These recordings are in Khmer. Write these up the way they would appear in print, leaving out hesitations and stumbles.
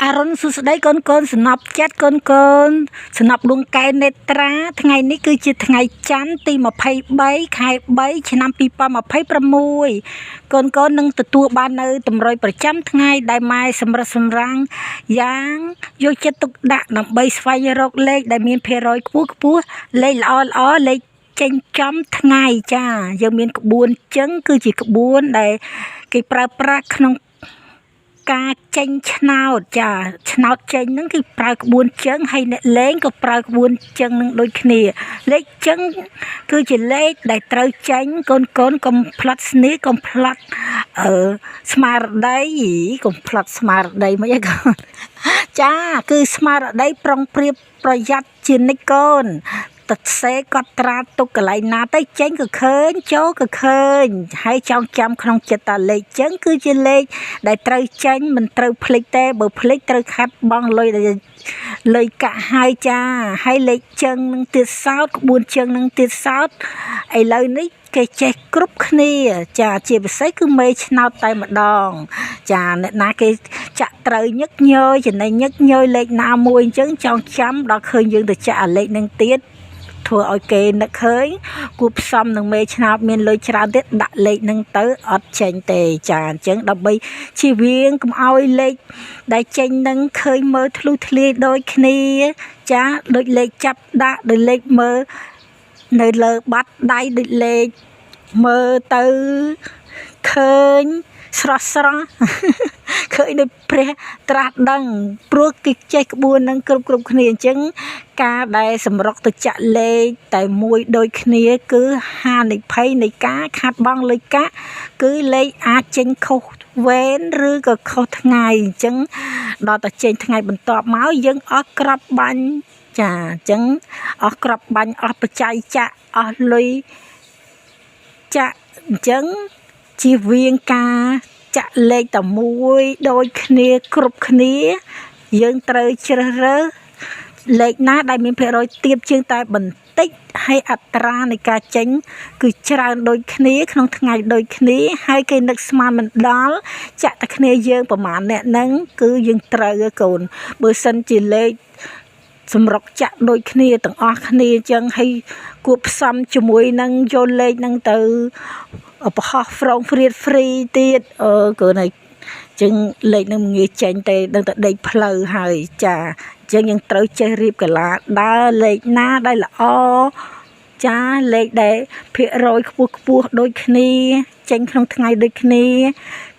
អរុណសួស្តីកូនកូនសំណប់ចិត្តកូនកូនសំណប់ដួងកែវនេត្រាថ្ងៃនេះគឺជាថ្ងៃច័ន្ទទី23ខែ3ឆ្នាំ2026កូនកូននឹងទទួលបាននៅតម្រុយប្រចាំថ្ងៃដែលម៉ែសម្រិតសម្រាំងយ៉ាងយកចិត្តទុកដាក់ដើម្បីស្វែងរកលេខដែលមានភាគរយខ្ពស់ខ្ពស់លេខល្អល្អលេខចេញចំថ្ងៃចាយើងមានក្បួនចឹងគឺជាក្បួនដែលគេប្រើប្រាស់ក្នុង ការចេញឆ្នោតចាឆ្នោតចេញហ្នឹងគឺប្រើក្បួនជើងហើយអ្នកលេងក៏ប្រើក្បួនជើងនឹងដូចគ្នាលេខជើងគឺជាលេខដែលត្រូវចេញកូនកូនកុំផ្លាត់ស្នីកុំផ្លាត់អឺស្មារតីកុំផ្លាត់ស្មារតីមិនអីកូនចាគឺស្មារតីប្រុងប្រៀបប្រយ័ត្នជានិច្ចកូនតសេកត់ត្រាទុកកន្លែងណាទៅចេញក៏ឃើញចូលក៏ឃើញហើយចងចាំក្នុងចិត្តតាលេខចឹងគឺជាលេខ ដែលត្រូវចេញមិនត្រូវភ្លេចទេបើភ្លេចត្រូវខាត់បងលុយដែលលុយកាក់ហើយចាហើយលេខជឹងនឹងទៀតសោតក្បួនជឹងនឹងទៀតសោតឥឡូវនេះគេចេះគ្រប់គ្នាចាជាពិសេសគឺមេឆ្នោតតែម្ដង ចាអ្នកណាគេចាក់ត្រូវញឹកញយចំណេញញឹកញយលេខណាមួយអញ្ចឹងចង់ចាំដល់ឃើញយើងទៅចាក់អាលេខនឹងទៀតធ្វើឲ្យគេនឹកឃើញគួបផ្សំនឹងមេឆ្នោតមានលុយច្រើនទៀតដាក់លេខនឹងទៅអត់ចេញទេចាអញ្ចឹងដើម្បីជៀសវាងកុំឲ្យលេខដែលចេញនឹងឃើញមើលធ្លុះធ្លាយដូចគ្នាចាដូចលេខចាប់ដាក់ដូចលេខមើលនៅលើបាត់ដៃដូចលេខមើលទៅឃើញស្រស់ស្រស់ ឃើញដូចព្រះត្រាស់ដឹងព្រោះគេចេះក្បួននឹងគ្រប់គ្រប់គ្នាអញ្ចឹងការដែលសម្រុកទៅចាក់លេខតែមួយដូចគ្នាគឺហានិភ័យនៃការខាត់បងលុយកាក់គឺលេខអាចចេញខុសវេនឬក៏ខុសថ្ងៃអញ្ចឹងដល់តែចេញថ្ងៃបន្ទាប់មកយើងអស់ក្របបាញ់ចាអញ្ចឹងអស់ក្របបាញ់អស់បច្ច័យចាក់អស់លុយចាក់អញ្ចឹងជៀសវាងការចាក់លេខតែមួយដូចគ្នាគ្រប់គ្នាយើងត្រូវជ្រើសរើសលេខណាដែលមានភាគរយទាបជាងតែបន្តិចហើយអត្រានៃការចេញគឺច្រើនដូចគ្នាក្នុងថ្ងៃដូចគ្នាហើយគេនឹកស្មានមិនដល់ចាក់តែគ្នាយើងប្រហែលអ្នកហ្នឹងគឺយើងត្រូវហើយកូនបើសិនជាលេខសម្រុកចាក់ដូចគ្នាទាំងអស់គ្នាអញ្ចឹងហើយគួបផ្សំជាមួយនឹងយកលេខហ្នឹងទៅប្រហោះហ្វ្រងហ្វ្រៀតហ្វ្រីទៀតអឺគឺនៅចឹងលេខនឹងមិនងាយចេញទេដឹងតែដេកផ្លូវហើយចាអញ្ចឹងយើងត្រូវចេះរៀបកាឡាដើរលេខណាដែលល្អចាលេខដែលភាគរយខ្ពស់ខ្ពស់ដូចគ្នាចេញក្នុងថ្ងៃដូចគ្នា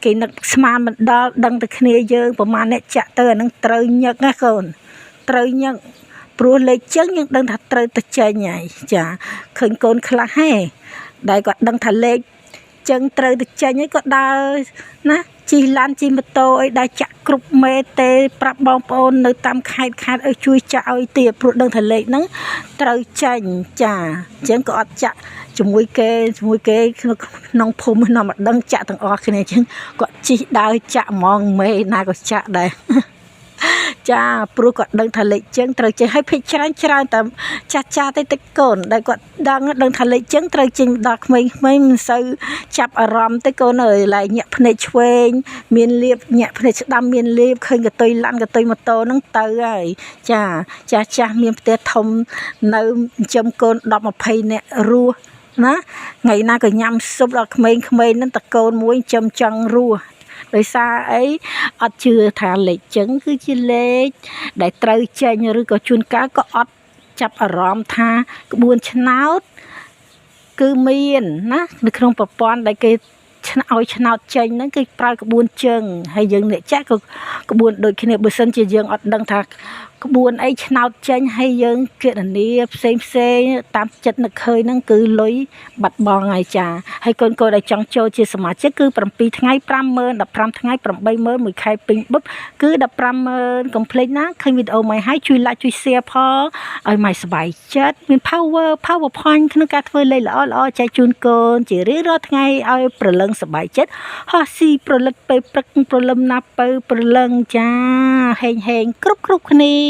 គេនឹកស្មានមិនដល់ដឹងតែគ្នាយើងប្រហែលអ្នកចាក់ទៅអានឹងត្រូវញឹកណាកូនត្រូវញឹកព្រោះលេខចឹងយើងដឹងថាត្រូវទៅចេញហើយចាឃើញកូនខ្លះហេដែលគាត់ដឹងថាលេខចឹងត្រូវទៅចេញហើយក៏ដើរណាជិះឡានជិះម៉ូតូអីដែលចាក់គ្រប់មេទេប្រាប់បងប្អូននៅតាមខេត្តខេត្តឲ្យជួយចាក់ឲ្យទៀតព្រោះដឹងថាលេខហ្នឹងត្រូវចេញចាអញ្ចឹងក៏អត់ចាក់ជាមួយគេជាមួយគេក្នុងក្នុងភូមិក្នុងមិនដឹងចាក់ទាំងអស់គ្នាអញ្ចឹងគាត់ជិះដើរចាក់ហ្មងមេណាក៏ចាក់ដែរ ចាព្រោះគាត់ដឹងថាលេខជើងត្រូវចេញហើយភិកច្រើនច្រើនតែចាស់ចាស់ទេតិចកូនដែលគាត់ដឹងដឹងថាលេខជើងត្រូវចេញដល់ក្មេងៗមិនសូវចាប់អារម្មណ៍ទេកូនអើយឡើយញាក់ភ្នែកឆ្វេងមានលៀបញាក់ភ្នែកស្ដាំមានលៀបឃើញកតុយឡាន់កតុយម៉ូតូហ្នឹងទៅហើយចាចាស់ចាស់មានផ្ទះធំនៅចិញ្ចឹមកូន10 20នាក់រស់ណាថ្ងៃណាក៏ញ៉ាំស៊ុបដល់ក្មេងៗហ្នឹងតកូនមួយចិញ្ចឹមចង់រស់ដោយសារអីអត់ជឿថាលេខចឹងគឺជាលេខដែលត្រូវចេញឬក៏ជួនកាលក៏អត់ចាប់អារម្មណ៍ថាក្បួនឆ្នោតគឺមានណានៅក្នុងប្រព័ន្ធដែលគេឆ្នោតឲ្យឆ្នោតចេញហ្នឹងគឺប្រើក្បួនជើងហើយយើងអ្នកចាក់ក៏ក្បួនដូចគ្នាបើសិនជាយើងអត់ដឹងថាក្បួនអីឆ្នោតចេញហើយយើងគណនាផ្សេងផ្សេងតាមចិត្តនឹកឃើញហ្នឹងគឺលុយបាត់បង់ហើយចាហើយកូនកូនដែលចង់ចូលជាសមាជិកគឺ7ថ្ងៃ50000 15ថ្ងៃ80000មួយខែពេញបឹបគឺ150,000កុំភ្លេចណាឃើញវីដេអូមួយហើយជួយ like ជួយ share ផងឲ្យម៉ែសប្បាយចិត្តមាន power power point ក្នុងការធ្វើលេខល្អល្អចែកជូនកូនជារៀងរាល់ថ្ងៃឲ្យប្រលឹងសប្បាយចិត្តហោះស៊ីប្រលឹកពេលព្រឹកព្រលឹមណាពៅព្រលឹងចាហេងហេងគ្រប់គ្រប់គ្នា។